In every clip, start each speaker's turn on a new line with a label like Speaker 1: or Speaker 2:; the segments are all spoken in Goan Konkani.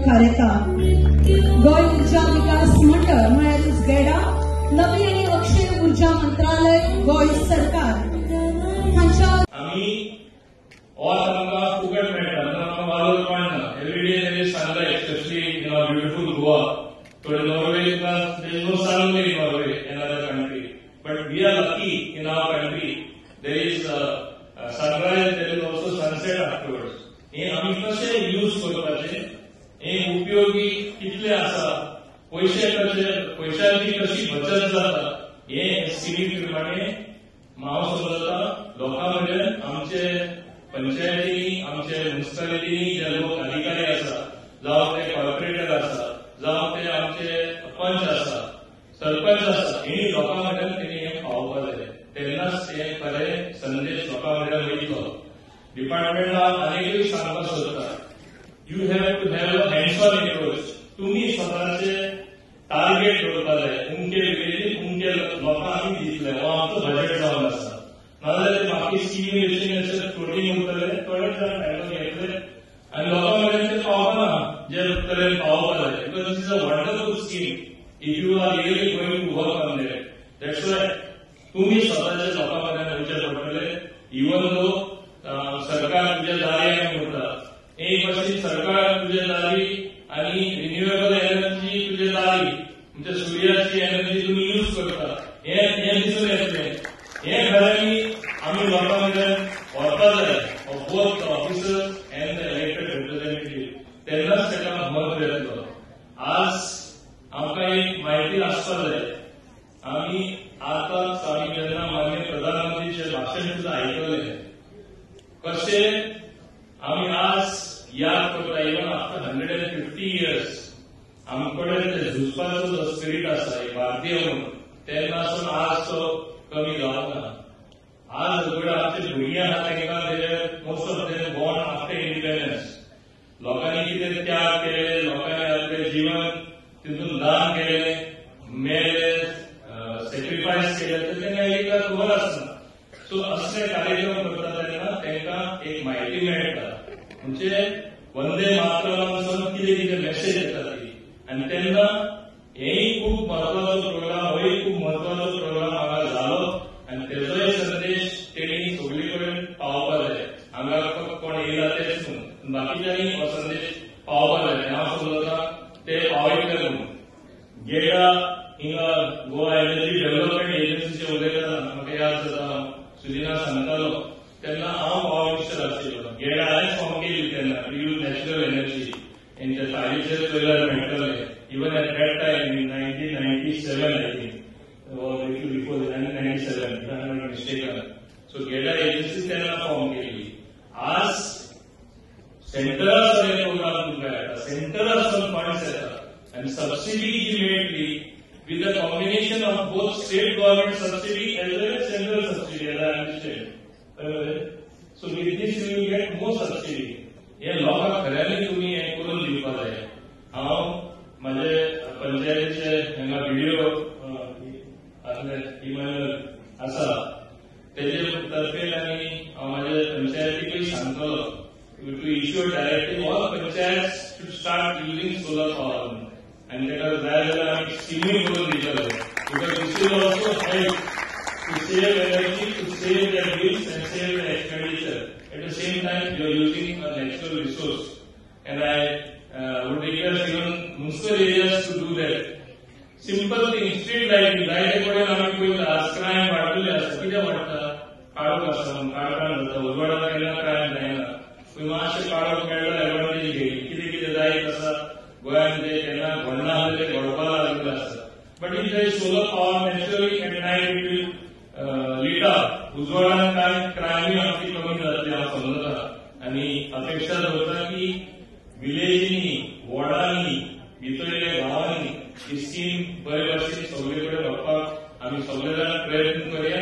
Speaker 1: मुखार येता. गोंय ऊर्जा विकास मंडळ म्हळ्यारूच गेडा, नवी आनी अक्षय ऊर्जा मंत्रालय, गोंय सरकार हांच्या
Speaker 2: आमी वत आमकां फुकट मेळटा, आमकां वालोर पडना. Every day there is sunlight, especially in our beautiful Goa. थोडे Norway, there is no sun only in Norway and other country, but we are lucky in our country, there is sunrise, there is also sunset afterwards. हे आमी कशें यूज करपाचें, हे उपयोगी कितले आसा, पयशे कशे, पयशांची कशी बचत जाता, हे स्किमी प्रमाणे हांव समजता लोकां मेरेन आमचे पंचायतींनी, आमचे म्युनिसिपालिटींनी जे लोक अधिकारी आसा, जावं ते कॉर्पोरेटर आसा, जावं ते आमचे पंच आसा, सरपंच आसा, हेणी लोकां मेरेन तेणी हें पावोवपाक जाय. तेन्नाच ते खरें संदेश लोकां मेरेन वयतलो. डिपार्टमेंटाक आनीकूय सांगपाक सोदता, you have to have a hands on approach. तुमी स्वताचे टार्गेट दवरपाक जाय, उमके विलेजीन उमके लोकांक आमी दितले, हो आमचो बजेट जावन आसा. नाजाल्यार ते बाकी स्किमी अशें अशें फ्लोटींग उरतले, थोडे जाण फायदो घेतले आनी लोकां मेरेन ते पावना जे तरेन पावोवपाक जाय. Because this is a wonderful scheme if you are really going to work on that. That's why तुमी स्वताचे लोकां मेरेन वयचें पडटलें. इवन दो सरकार तुज्या दारी आनी उरता, एक भाशेन सरकार तुज्या दारी आनी रिन्युएबल एनर्जी तुज्या दारी, म्हणजे सुर्याची एनर्जी तुमी यूज करता, हें दिसून येतलें. हे खऱ्यांनी आमी लोकां मेरेन व्हरपा जाय, both the officers and the elected representative, तेन्नाच ताका म्हत्व येतलो. आज आमकां एक म्हायती आसपा जाय. आमी आतांच आमी जेन्ना माननीय प्रधानमंत्रीचें भाशण सुद्दां आयकलें, कशें आमी आज याद करता, इवन आफ्टर 150 इयर्स आमचे कडेन ते झुजपाचो जो स्पिरीट आसा एक भारतीय म्हणून, तेन्नासून आज तो कमी जावंक ना. आज सगळे आमचे भुरगीं आहा तांकां, most of them born after independence, लोकांनी कितें त्याग केले, लोकांनी आपलें जीवन तितून दान केलें, मेले, सेक्रिफायस केलें, तर तांकां एकदां खबर आसना. सो असले कार्यक्रम करता तेन्ना तांकां एक म्हायती मेळटा, म्हणजे वंदे मातरमासून कितें कितें मेसेज येता ती. आनी तेन्ना हेय खूब म्हत्वाचो प्रोग्राम, होय खूब म्हत्वाचो प्रोग्राम हांगा जालो आनी तेजोय संदेश तेणी सगळे कडेन पावोवपाक जाय. हांगा फक्त कोण येयला तेच न्हू, बाकीच्यांनी हो संदेश पावोवपाक जाय. हांव समजता ते पावयतले म्हणून. गेडा हिंगा गोवा एनर्जी डेव्हलपमेंट एजन्सीचे उलयतना म्हाका याद जाता, सुदिना सांगतालो तेन्ना हांव पावर मिनिस्टर आशिल्लो. गेडा हांवें फॉर्म केली तेन्ना टू यूज नॅचरल एनर्जी, हेंच्या फायलीचेर चोयल्यार मेळटलें. Even at that time in 1997, I think, or little before 1997, if I am not mistaken. So GEDA agency तेन्ना फॉर्म केली. आज सेंटरासून हे प्रोग्राम तुमकां येता, सेंटरासून फंड्स येता आनी सबसिडी जी मेळटली with the combination of both state government subsidy as well as central subsidy, as I understand. So with this you will get more subsidy. हे लोकांक खऱ्यांनी तुमी हें करून दिवपा जाय. हांव म्हाजे पंचायतीचे हांगा व्हिडिओ आपले इमानुएल आसा तेजे तर्फेन आनी हांव म्हाजे पंचायतीकूय सांगतलो to issue directive all panchayat to start using solar power. आनी ताका जाय जाल्यार आमी स्किमूय करून दितले, because this will also help to save energy, to save their bills and save the expenditure. At the same time you are using a natural resource. And I would request even municipal areas to do that. Simple thing, street lighting, जायते कडेन आमी पळयता आज क्रायम वाडलेले आसा. कितें वाडटा? काळोख आसा म्हणून, काळखान जाता, उजवाडान केन्ना क्रायम जायना. पूण मातशें काळोख मेळ्ळो एडवांटेज घेयली, कितें कितें जायत आसा गोंयांत, ते केन्ना घडना आसलें तें घडपाक लागलेलें आसा. But if there is solar power, naturally at night it will lit up. उजवाडान कांय क्रायमूय आमची कमी जातली हांव समजता. आनी अपेक्षा दवरता की विलेजींनी, वॉर्डांनी, भितरल्या गांवांनी ही स्कीम बरे भाशेन सगळे कडेन व्हरपाक आमी सगळे जाण प्रयत्न करुया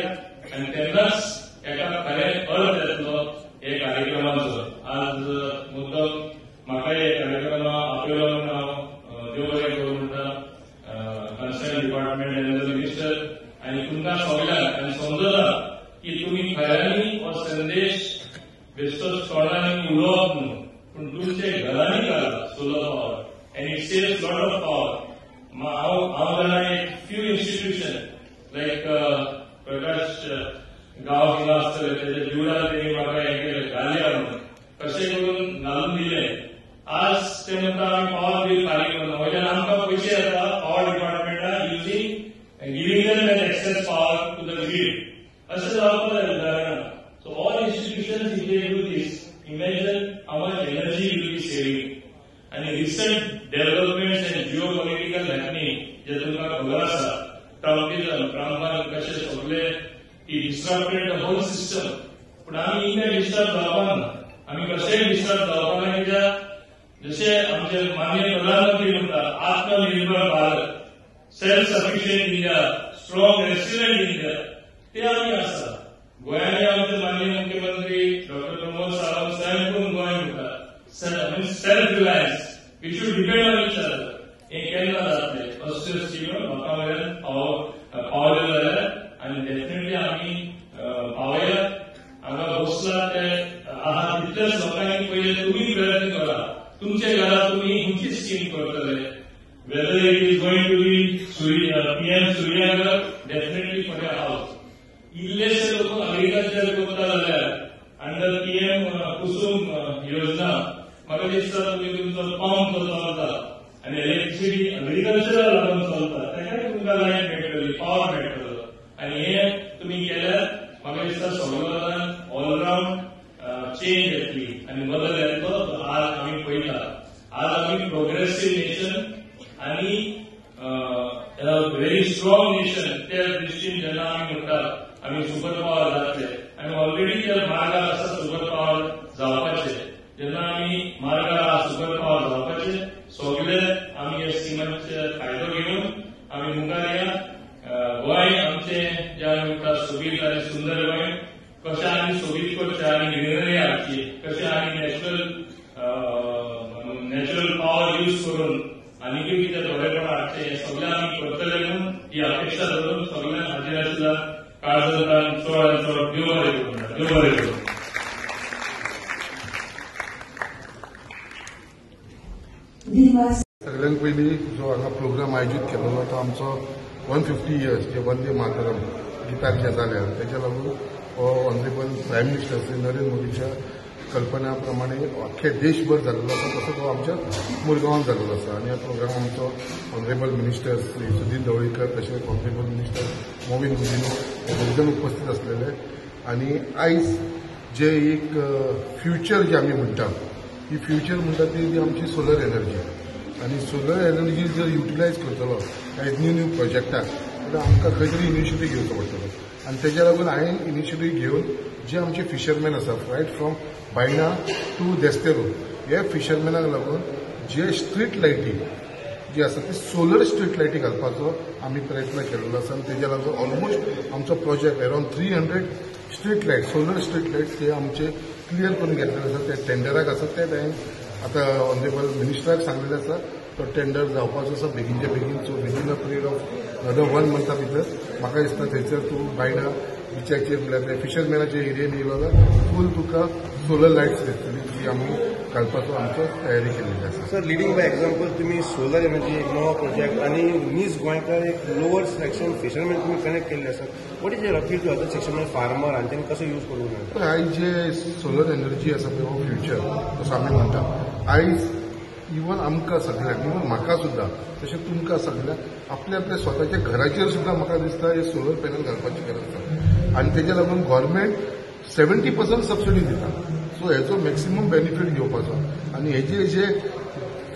Speaker 2: आनी तेन्नाच एका खरें अर्थ येतलो हे कार्यक्रमाचो. आज मुद्दम म्हाका हे कार्यक्रमा आपयलो म्हणून हांव देव बरें करूं म्हणटा concern department and the minister आनी तुमकां सगल्यांक. आनी समजता की तुमी खऱ्यांनी हो संदेश बेश्टोच तोंडांनी उलोवप न्हू, पूण तुमचे घरांनी घाला solar power. institution like Prakash गांव हिंगा आसतले तेजे जिवडार तेणी म्हाका हें केलें घालया म्हणून कशें करून घालून दिलें. आज ते म्हणटा आमी पॉवर बील फारीक करना, वयल्यान आमकां पयशे येता power डिपार्टमेंटा using giving them an excess power to the grid. अशें जावपाक जाय उदाहरणां. So all institutions if they do this, imagine how much energy will be saving. आनी recent developments and geopolitical happening जे तुमकां खबर आसा, ट्रम्पिजम, ट्रम्पान कशें सगळे ही डिस्टर्बेड the whole system. पूण आमी इतले डिस्टर्ब जावपाक ना, आमी कशेंय डिस्टर्ब जावपाक ना, कित्याक जशें आमचे माननीय प्रधानमंत्री म्हणटा आत्मनिर्भर Bharat, self sufficient India, strong resilient India, ते आमी आसा. गोंयांनी आमचे माननीय मुख्यमंत्री डॉक्टर प्रमोद सावंत स्वयंपूर्ण गोंय म्हणटा, self reliance, we should depend on each other. हें केन्ना जातलें असल्यो स्किम्यो लोकां वयल्यान पावल्यो जाल्यार आनी डेफिनेटली आमी पावया. हांगा बसला ते आहा तितल्याच लोकांनी पयले तुमी प्रयत्न करा, तुमच्या घरा तुमी खंयची स्कीम करतले, whether it is going to be PM Suryaghar, definitely for your house. इल्लेशे लोक एग्रीकल्चर करता जाल्यार अंडर पीएम कुसूम योजना म्हाका दिसता तुमी तुमचो पंप जो चलता आनी इलेक्ट्रिसिटी एग्रीकल्चराक लागून चलता ताकाय तुमकां लायट मेळटली, पावर मेळटलो. आनी हे तुमी केल्यार म्हाका दिसता सगळ्यान ऑलरावंड चेंज येतली आनी बदल येतलो. आज आमी पळयता, आज आमी प्रोग्रेसीव नेशन आनी व्हेरी स्ट्रॉंग नेशन त्या दृश्टीन जेन्ना आमी म्हणटात आमी सुपर पावर जातले, आनी ऑलरेडी त्या मार्गार आसा सुपर पावर जावपाचे. जेन्ना आमी मार्गार आसा सुपर पावर जावपाचे, सगळे आमी ह्या स्किमांचे फायदो घेवन आमी मुखार या. गोंय आमचें जें आमी म्हणटा सोबीत आनी सुंदर गोंय कशें आमी सोबीत करचें आनी ग्रिनरी हाडची, कशें आमी नॅचरल पावर यूज करून आनीकय कितें बरेपण हाडचें, हें सगळें आमी करतले म्हणून ही अपेक्षा धरून सगळ्यांक हाजीर आशिल्ल्या काळजांतल्यान चड आनी चड देव बरें करूं, देव बरें करूं.
Speaker 3: सगळ्यांत पयलीं जो हांगा प्रोग्राम आयोजीत केलेलो तो आमचो 150 इयर्स जे वंदे मातरम गिताक जे जाल्या तेच्या लागून हो honourable prime minister Shri Narendra मोदीच्या कल्पना प्रमाणे अख्खे देशभर जाल्लो आसा, तसो तो आमच्या मुरगांवांत जाल्लो आसा. आनी ह्या प्रोग्राम आमचो ऑनरेबल मिनिस्टर श्री सुदीन ढवळीकर तशेंच ऑनरेबल मिनिस्टर मोविन गुदिन्हो हे दोग जाण उपस्थित आसलेले. आनी आयज जे एक फ्युचर जे आमी म्हणटा, ही फ्युचर म्हणटा ती आमची सोलर एनर्जी. आनी सोलर एनर्जी जर युटिलायज करतलो आयज न्यू न्यू प्रोजेक्टाक जाल्यार आमकां खंय तरी इनिशिएटीव घेवचो पडटलो. आनी तेज्या लागून हांवें इनिशिएटीव घेवन जे आमचे फिशरमॅन आसा right from Baina two Desterro, हे फिशरमॅनाक लागून जे स्ट्रीट लायटी जी आसा ती सोलर स्ट्रीट लायटी घालपाचो आमी प्रयत्न केल्लो आसा. आनी तेज्या लागून ऑलमोस्ट आमचो project around 300 street light, solar street light ते आमचे क्लियर करून घेतलेले आसा. ते टेंडराक आसा, ते हांवें आतां ऑनरेबल मिनिस्टराक सांगलेलें आसा, तो टेंडर जावपाचो आसा बेगीनच्या बेगीन. So within a period of another 1 मंथा भितर म्हाका दिसता थंयसर तूं बायणा बिचाचेर म्हणल्यार फिशरमॅनाच्या एरियेन येयलो जाल्यार फूल तुका सोलर लायट्स दिसतली जी आमी घालपाचो आमचो तयारी केल्ली आसा.
Speaker 4: सर, लिडींग बाय एक्झाम्पल तुमी सोलर एनर्जी एक नवो प्रोजेक्ट आनी नीज गोंयकार एक लोअर सेक्शन फिशरमॅन तुमी कनेक्ट केल्ले आसा. What is your appeal to other section farmer आनी तांकां कसो यूज करूंक मेळटा?
Speaker 3: आयज जे सोलर एनर्जी आसा पळय हो फ्युचर असो आमी म्हणटा. आयज इवन आमकां सगळ्यांक, इवन म्हाका सुद्दां तशें तुमकां सगळ्यांक आपल्या आपल्या स्वताच्या घराचेर सुद्दां म्हाका दिसता हे सोलर पॅनल घालपाची गरज आसा. आनी तेज्या लागून गव्हर्मेंट 70% सबसिडी दिता. सो हेचो मॅक्सिमम बेनिफीट घेवपाचो आनी हेजे जे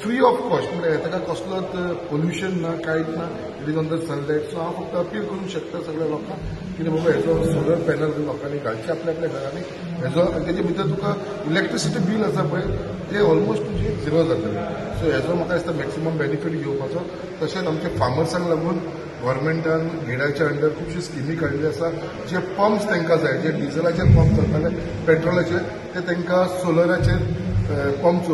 Speaker 3: फ्री ऑफ कॉस्ट म्हणल्यार ताका कसलोच पोल्युशन ना, कांयच ना, it is on the sunlight. So हांव फक्त अपील करूंक शकता सगळ्या लोकांक की बाबा हेचो सोलर पॅनल लोकांनी घालचे आपल्या आपल्या घरांनी. हेजो आनी तेजे भितर तुका इलेक्ट्रिसिटी बील आसा पळय ते ऑलमोस्ट तुजी झिरो जातले. सो हेजो म्हाका दिसता मॅक्सिमम बेनिफीट घेवपाचो. तशेंच आमच्या फार्मर्सांक लागून गव्हर्मेंटान गेडाच्या अंडर खुबश्यो स्किमी काडिल्ल्यो आसा. जे पंप्स तांकां जाय, जे डिझलाचेर पंप चलताले, पेट्रोलाचेर, ते तांकां सोलराचेर पंप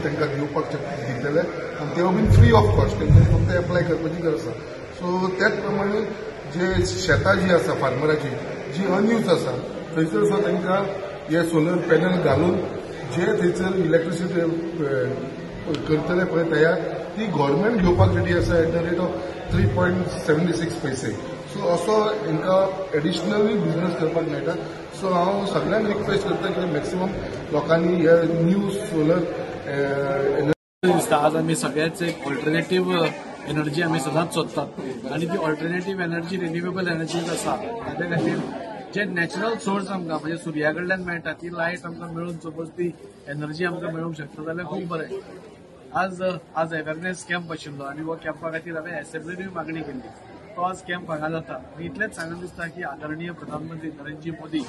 Speaker 3: तांकां दिवपाक दितले आनी ते बीन फ्री ऑफ कॉस्ट, तेंच्यांनी फक्त एप्लाय करपाची गरज आसा. सो त्याच प्रमाणे जे शेतां जी आसा फार्मराची जी अनयूज आसा थंयसर सुद्दां तांकां हे सोलर पॅनल घालून जे थंयसर इलेक्ट्रिसिटी करतले पळय तयार, ती गव्हर्मेंट घेवपाक रेडी आसा at the rate of 3.76 पैसे. सो असो हांकां एडिशनली बिझनस करपाक मेळटा. सो हांव सगळ्यांक रिक्वेस्ट करता की मॅक्सिमम लोकांनी हे न्यू सोलर
Speaker 5: दिसता. आज आमी सगळ्याच एक ऑल्टरनेटीव एनर्जी आमी सदांच सोदतात आनी ती ऑल्टरनेटीव एनर्जी रिन्युएबल एनर्जीज आसा. ताजे खातीर जे नॅचरल सोर्स आमकां म्हणजे सुर्या कडल्यान मेळटा ती लायट आमकां मेळून सपोज ती एनर्जी आमकां मेळूंक शकता जाल्यार खूब बरें. आज आज अवेरनेस कॅम्प आशिल्लो आनी हो कॅम्पा खातीर हांवें एसेंब्लीनूय मागणी केल्ली. तो आज कॅम्प हांगा जाता आनी इतलेंच सांगून दिसता की आदरणीय प्रधानमंत्री नरेंद्र मोदी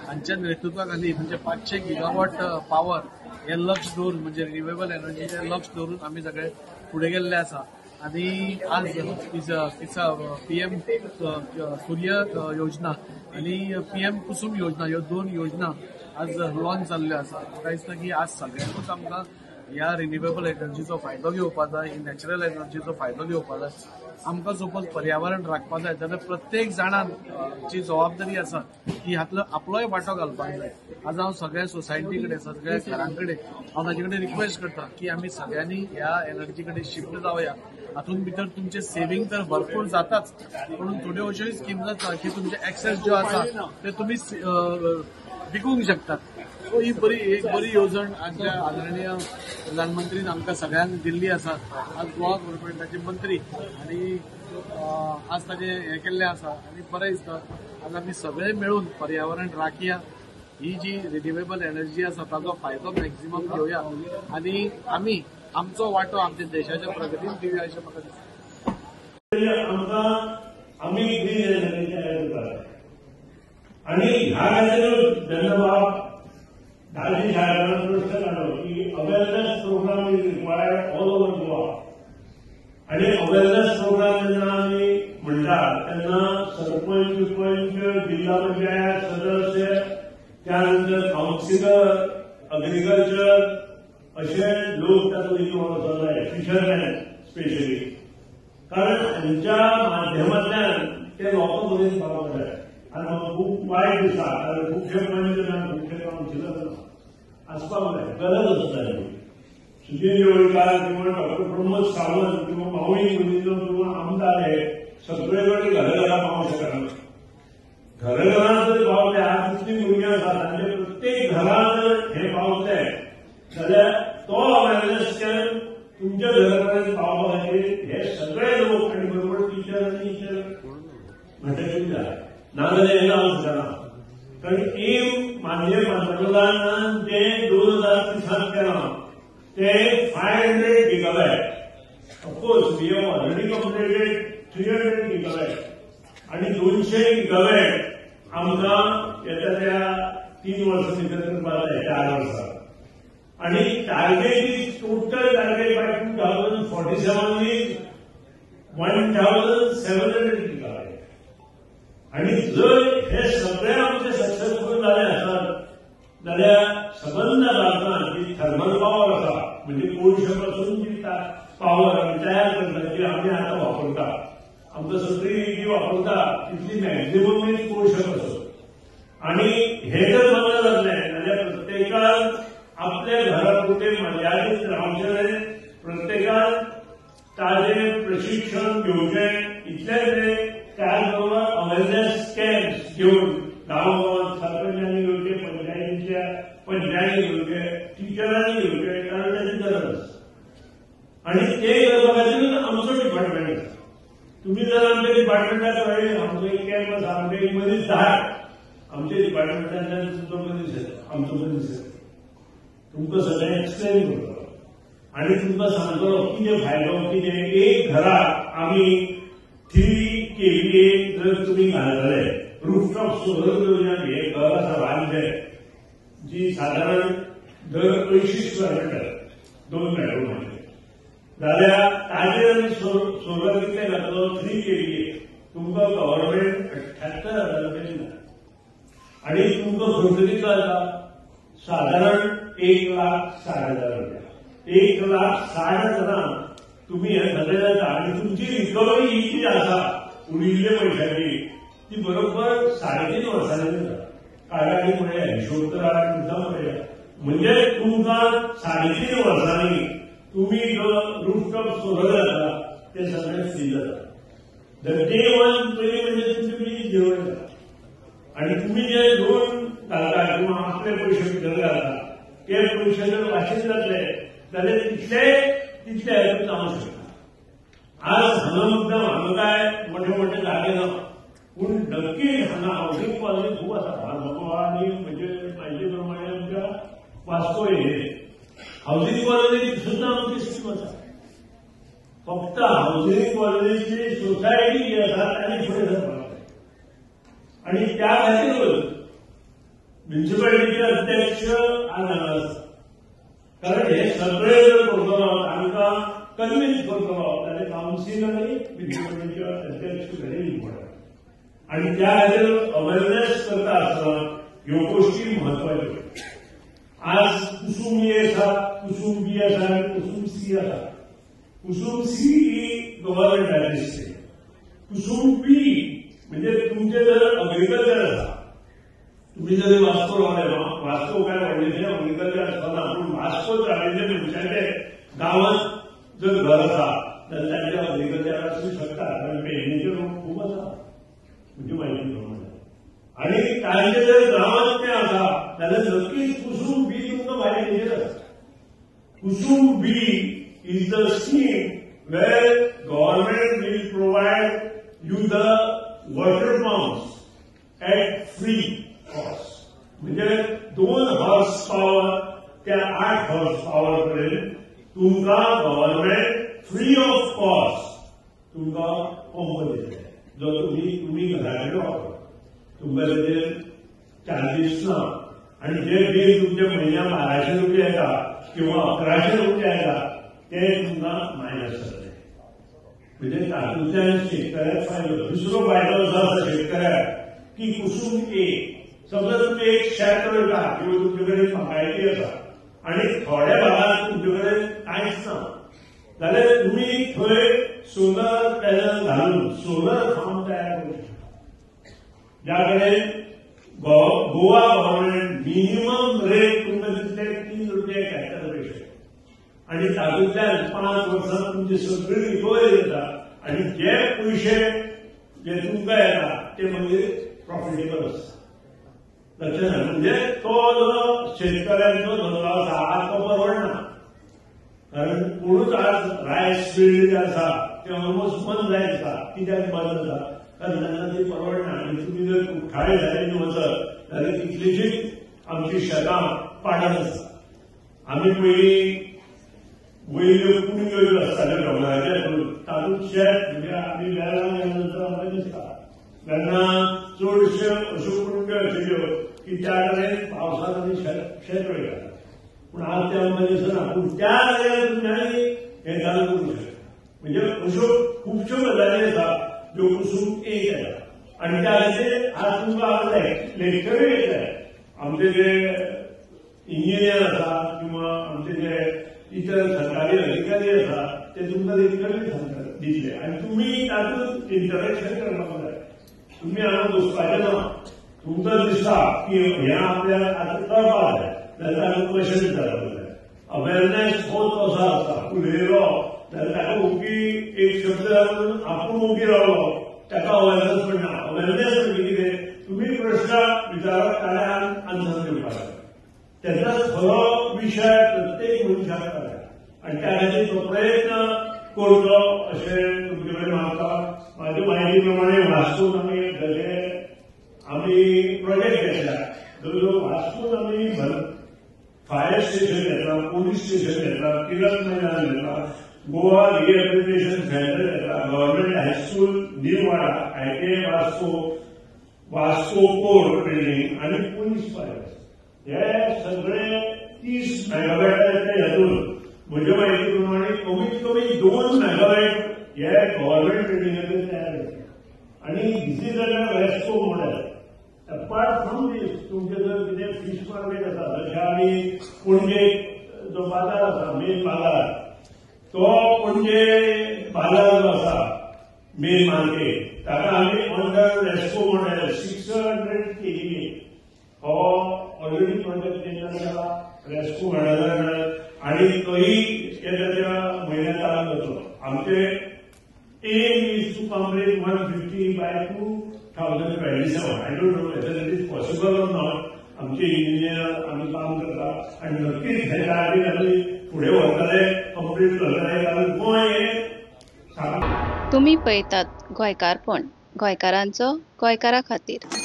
Speaker 5: हांच्या नेतृत्वा खाली म्हणजे 500 गिगावॉट पावर हे लक्ष दवरून म्हणजे रिन्युएबल एनर्जीचें लक्ष दवरून आमी सगळे फुडें गेल्ले आसा. आनी आज पीएम सूर्य योजना आनी पीएम कुसुम योजना ह्यो 2 योजना आज लॉन्च जाल्ल्यो आसा. म्हाका दिसता की आज सगळ्यांकूच आमकां ह्या रिन्युएबल एनर्जीचो फायदो घेवपा जाय, ही नॅचरल एनर्जीचो फायदो घेवपा जाय. आमकां सपोज पर्यावरण राखपा जाय जाल्यार प्रत्येक जाणान जी जबाबदारी आसा की हातलो आपलोय वांटो घालपाक जाय. आज हांव सगळ्या सोसायटी कडेन, सगळ्या घरां कडेन हांव ताजे कडेन रिक्वेस्ट करता की आमी सगळ्यांनी ह्या एनर्जी कडेन शिफ्ट जावया. हातूंत भितर तुमचे सेव्हिंग तर भरपूर जाताच, पूण थोड्यो अश्योय स्किम्स आसा की तुमचे एक्सेस ज्यो आसा ते तुमी विकूंक शकतात. सो ही बरी एक बरी येवजण आमच्या आदरणीय प्रधानमंत्रीन आमकां सगळ्यांक दिल्ली आसा. आज गोवा गव्हर्नमेंटाचे मंत्री आनी आज ताजें हें केल्लें आसा आनी बरें दिसता. आज आमी सगळे मेळून पर्यावरण राखया, ही जी रिन्युएबल एनर्जी आसा ताजो फायदो मॅक्झिमम घेवया आनी आमी आमचो वांटो आमच्या देशाच्या प्रगतीन दिवया अशें म्हाका दिसता.
Speaker 6: आमकां आमी ग्रीन एनर्जी तयार करतात आनी ह्या खातीर जेन्ना बाब दाजी साहेबान प्रश्न काडलो की awareness programme is required all over Goa आनी अवेरनेस प्रोग्राम जेन्ना आमी म्हणटा तेन्ना सरपंच, पंच, जिल्हा पंचायत सदस्य, त्यानंतर कावन्सिलर, अग्रिकल्चर अशे लोक तातूंत इन्वॉल्व आसपाक जाय, फिशरमॅन स्पेशली, कारण हांच्या माध्यमांतल्यान ते लोकां मेरेन पावपाक जाय. आनी म्हाका खूब वायट दिसता कारण खुबशे पंच ना, खुबशे कावन्सिलर ना, आसपाक जाय, गरज आसता. सुधीर येवळकार किंवा डॉक्टर प्रमोद सावंत किंवा मावळी गुदिन्हो किंवा आमदार हे सगळे कडेन घराघरा पावंक शकना. घराघरांत जर पावले, आज जितलीं भुरगीं आसा तांचे प्रत्येक घरांत जर हें पावतले जाल्यार तो अवेरनेस कॅम्प तुमच्या घरा कडेन पावपा खातीर हे सगळे लोक आनी बरोबर टिचर आनी टिचर म्हणटकीच जाय, नाजाल्यार हें जावंक शकना. कारण एम माननीय पंतप्रधानान जें 2030 केलां ते 500 gigawatt. Of course we have already completed 300 gigawatt आनी 200 गिगावॅट आमकां येता त्या 3 वर्सां भितर करपाक जाय, 4 वर्सां. आनी target is total target by 2047 is 1700 gigawatt. आनी जर हे सगळे आमचे सक्सेसफूल जाले आसत जाल्यार सबंद भारतांत जी थर्मल पावर आसा म्हणजे कोळशे पासून जी पावर आमी तयार करता, जी आमी आतां वापरता, आमकां सगळी जी वापरता तितली मॅक्झिमम is कोळशे पासून. आनी हें जर बंद जातलें जाल्यार प्रत्येकान आपल्या घरा पुरतें मर्यादीत रावचें न्हय, प्रत्येकान ताजें प्रशिक्षण घेवचें, इतलेंच न्हय त्याचबरोबर अवेरनेस कॅम्प्स घेवन गांवागांवांत सरपंचांनी घेवचे, पंचायतीच्या पंचायती घेवचे, टिचरांनी घेवचे, कारण ताची गरज आसा. आनी ते करपा खातीरूच आमचो डिपार्टमेंट आसा. तुमी जर आमच्या डिपार्टमेंटाक कळ्ळें, आमचो एक कॅम्प आसा, आमचे एक मनीस धाड, आमच्या डिपार्टमेंटांतल्यान तुमचो मनीस येता, आमचो मनीस येता, तुमकां सगळें एक्सप्लेन करतलो आनी तुमकां सांगतलो कितें फायदो, कितें. एक घराक आमी 3 kVA जर तुमी घालतले रुफटॉप सोलर योजना, हें घर आसा बांदचें जी सादारण दर 80 स्क्वेअर मिटर 2 बेडरूमाचें जाल्यार ताजेर आमी सोलर कितले घातलो 3 kVA, तुमकां गव्हर्नमेंट 78,000 रुपया दिता आनी तुमकां खर्च कितलो जाता सादारण 1,60,000 रुपया. 1,60,000 तुमी हें सगळें जाता आनी तुमची रिकवरी ही जी आसा उरिल्ले पयशाची ती बरोबर 3.5 वर्सांनी जाता. काळांनी पळया, हिशोब तर हांवें मुद्दाम पळया, म्हणजे तुमकां 3.5 वर्सांनी तुमी जो रुफटॉप सोलर जाता ते सगळें फ्री जाता. The day one पयलीं म्हणजे तुमचे बिल झिरो येता आनी तुमी जे लोन घालता किंवा आपले पयशे भितर घालता ते पयशे जर वाशीन जातले जाल्यार तितले तितले हेतून जावंक शकता. आज हांगा मुद्दाम हांगा काय मोठे मोठे जागे ना, पूण नक्कीच हांगा हावसिंग कॉलनी खूब आसा. फार्मागोवा आनी म्हणजे म्हायती प्रमाणे आमच्या वास्को एरियेत हावसिंग कॉलनी सुद्दां आमची स्कीम आसा. फक्त हावसिंग कॉलनीची सोसायटी जी आसा तांणी फुडें सरपाक जाय आनी त्या खातीरूच म्युनिसिपालिटीचे अध्यक्ष आज हांगा आसा. कारण हे सगळे जर करतलो तांकां कन्विन्स करतलो जाल्यार कावन्सील आनी म्युनिसिपालिटीचे अध्यक्ष व्हेरी इम्पॉर्टंट. आनी त्या खातीर अवेरनेस करता आसतना ह्यो गोश्टी म्हत्वाच्यो. आज कुसूम ए आसा, कुसूम बी आसा आनी कुसूम सी आसा. कुसूम सी ही गव्हर्नमेंटाची स्कीम. कुसूम बी म्हणजे तुमचे जर अग्रिकल्चर आसा, तुमी जरी वास्को रावले, वास्को काय व्हडलेशें अग्रिकल्चर आसना, पूण वास्को राविल्ले मनशाचे गांवांत जर घर आसा जाल्यार तांचे अग्रिकल्चर आसूं शकता, कारण पेडणेचे लोक खूब आसा म्हणजे म्हायती प्रमाणे. आनी तांचे जर गांवांत तें आसा जाल्यार नक्कीच कुसूम बी तुमकां भायर येयलें आसा. Kusum B is the scheme where government will provide you the water pumps at free cost. म्हणजे 2 हॉर्स पॉवर त्या 8 हॉर्स पॉवर पर्यंत तुमकां गव्हर्नमेंट फ्री ऑफ कॉस्ट तुमकां पंप दितले, जो तुमी घरा कडेन वापरा, तुमकां तेजेर चार्जीस ना. आनी जे बील तुमचे म्हयन्याक 1200 रुपया येता किंवा 1100 रुपया येता ते तुमकां मायनस जातले. म्हणजे तातूंतल्यान शेतकऱ्याक फायदो. दुसरो फायदो असो आसा शेतकऱ्याक की कुसूम ए समजा तुमी एक शेत रोयता किंवा तुमचे कडेन बागायती आसा आनी थोड्या भागांत तुमचे कडेन कांयच ना जाल्यार तुमी थंय सोलर पॅनल घालून सोलर फार्म तयार करूं शकता, ज्या कडेन गोवा गव्हर्नमेंट मिनिमम रेट तुमकां दितले 3 रुपया हेक्टर पयशे आनी तातूंतल्यान 5 वर्सां तुमची सगळी रिकवरी जाता आनी जे पयशे जे तुमकां येता ते मागीर प्रॉफिटेबल आसता. लक्षात म्हणजे तो जो शेतकऱ्यांचो धंदो आसा आज तो परवडना, कारण कोणूच आज रायस फिल्ड जे आसा ते ऑलमोस्ट बंद जायत आसा. कित्याक बंद जाता? कारण तांकां ती परवडना. आनी तुमी जर कुठ्ठाळे सायडीन वचत जाल्यार कितलीशीच आमची शेतां पाडत आसा. आमी पयलीं वयल्यो कुणग्यो ज्यो आसताल्यो दोंगराचे तातूंत शेत म्हणजे आमी वेर्णा गेल्या नंतर आमकां दिसता वेर्णा चडश्यो अश्यो कुणग्यो आशिल्ल्यो की त्या कडेन पावसांत आमी शेत रोयताले, पूण आज ते आमकां दिसना. पूण त्या जाग्यार तुमच्यांनी हें चालू करूंक शकता. म्हणजे अश्यो खुबश्यो गजाली आसा ज्यो कुसूम एक येता आनी त्या खातीर आज तुमकां हांगा लेक्चरूय येतले. आमचे जे इंजिनियर आसा किंवा आमचे जे इतर सरकारी अधिकारी आसा ते तुमकां लेक्चरूय सांगता दितले आनी तुमी तातूंत इंटरेक्शन करपाक जाय. तुमी हांगा बसपाचें ना, तुमकां दिसता की हें आपल्याक आतां कळपाक जाय जाल्यार ताका क्वेशन विचारपाक जाय. अवेरनेस होच असो आसता, उलयलो जाल्यार ताका ओगी एक शब्द घालून आपूण ओगी रावलो ताका अवेरनेस पडना. अवेरनेस म्हणजे कितें, तुमी प्रश्न विचारप ताणें आन्सर दिवपाक जाय. तेन्नाच खरो विशय प्रत्येक मनशाक कळटा आनी त्या खातीर तो प्रयत्न करचो अशें तुमचे कडेन मागता. म्हाजे म्हायती प्रमाणे वास्कोन आमी जशे आमी प्रोजेक्ट घेतल्या, जवळ जवळ वास्कोन आमी फायर स्टेशन घेतला, पोलीस स्टेशन घेतला, टिळक मैदान घेतला, गोवा रिहॅबिलिटेशन सेंटर घेतला, government high school Nirwada, ITI Vasco, Vasco court building आनी पोलीस फायर हे सगळे 30 मेगावॅटाच्या हेतून म्हजे म्हायती प्रमाणे कमीत कमी 2 मेगावॅट हे गव्हर्नमेंट बिल्डिंगाचेर तयार जाता. आनी this is a RESCO model. Apart from this तुमचे जर कितें फीश मार्केट आसा, जशें आमी पणजे जो बाजार आसा मेन बाजार, तो पणजे बाजार जो आसा मेन मार्केट ताका आमी अंडर रेस्को मॉडेल 600 केजी हो ऑलरेडी प्रोजेक्ट टेंडर केला रेस्को मॉडेलान आनी तोय येत्या म्हयन्यात चालू जातलो. आमचे M is to to complete 150 by 2027. I don't know whether it is possible or not. आमचे इंजिनियर आमी काम करता आनी नक्कीच हे टार्गेट आमी फुडें व्हरतले, कंप्लीट करतले, कारण गोंय हें
Speaker 7: तुमी पळयतात गोंयकारपण, गोंयकारांचो गोंयकारा खातीर.